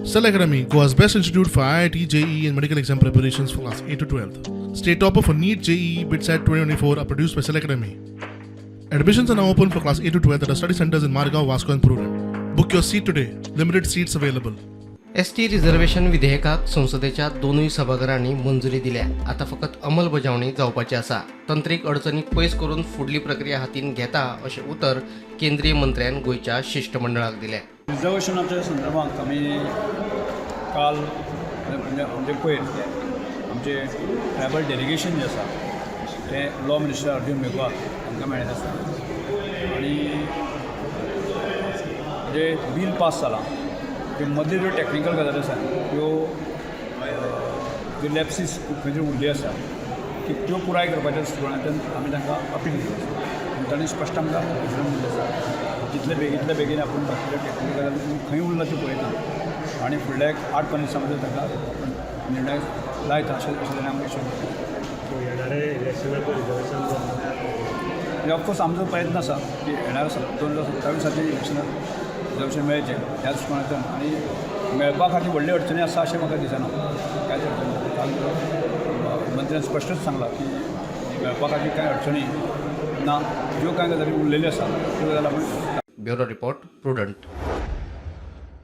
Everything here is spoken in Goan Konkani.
Cell Academy, Goa's best institute for IIT, JEE, and medical exam preparations for class 8 to 12. State topper for NEET, JEE, BITSAT 2024 are produced by Cell Academy. Admissions are now open for class 8 to 12 at our study centers in Margao, Vasco, and Prudent. Book your seat today. Limited seats available. ST reservation विधेयकाक संसदेच्या दोनूय सभाघरांनी मंजुरी दिल्या. आता फकत अंमलबजावणी जावपाची आसा. तंत्रीक अडचणी पयस करून फुडली प्रक्रिया हातीन घेता अशें उतर केंद्रीय मंत्र्यान गोंयच्या शिश्टमंडळाक दिलें. रिजर्वेशनाच्या संदर्भात आमी काल म्हणजे आमचे पयर आमचे ट्रायबल डेलिगेशन जें आसा तें लॉ मिनिस्टर अर्जून मेघवाल हांकां मेळिल्लें आसा आनी जे बील पास जालां त्यो मदल्यो ज्यो टॅक्निकल गजाली आसा त्यो, ज्यो लॅप्सीस खंय तरी उरल्यो आसा की त्यो पुराय करपाच्या दृश्टिकोणांतल्यान आमी तांकां अपील केलें आसा आनी तांणी स्पश्ट आमकां एश्योरन्स दिल्लें आसा, जितले बेगींतल्या बेगीन आपूण बाकीच्या टॅक्निकल गजाली खंय उरला त्यो पळयता आनी फुडल्या एक 8-15 दिसां भितर ताका आपण निर्णय लायता अशें ताणें आमकां एश्योर केलें. येणाऱ्या इलेक्शनाक रिजर्वेशन म्हणजे ऑफकोर्स आमचो प्रयत्न आसा की येणाऱ्या 2027च्या इलेक्शनाक रिजर्वेशन मेळचें ह्या दृश्टिकोणांतल्यान आनी मेळपा खातीर व्हडल्यो अडचणी आसा अशें म्हाका दिसना. कांयच अडचणी ना. काल मंत्र्यान स्पश्टच सांगलां की मेळपा खातीर कांय अडचणी ना. ज्यो कांय गजाली उरलेल्यो आसा त्यो गजाली आपूण ब्युरो रिपोर्ट, प्रुडंट.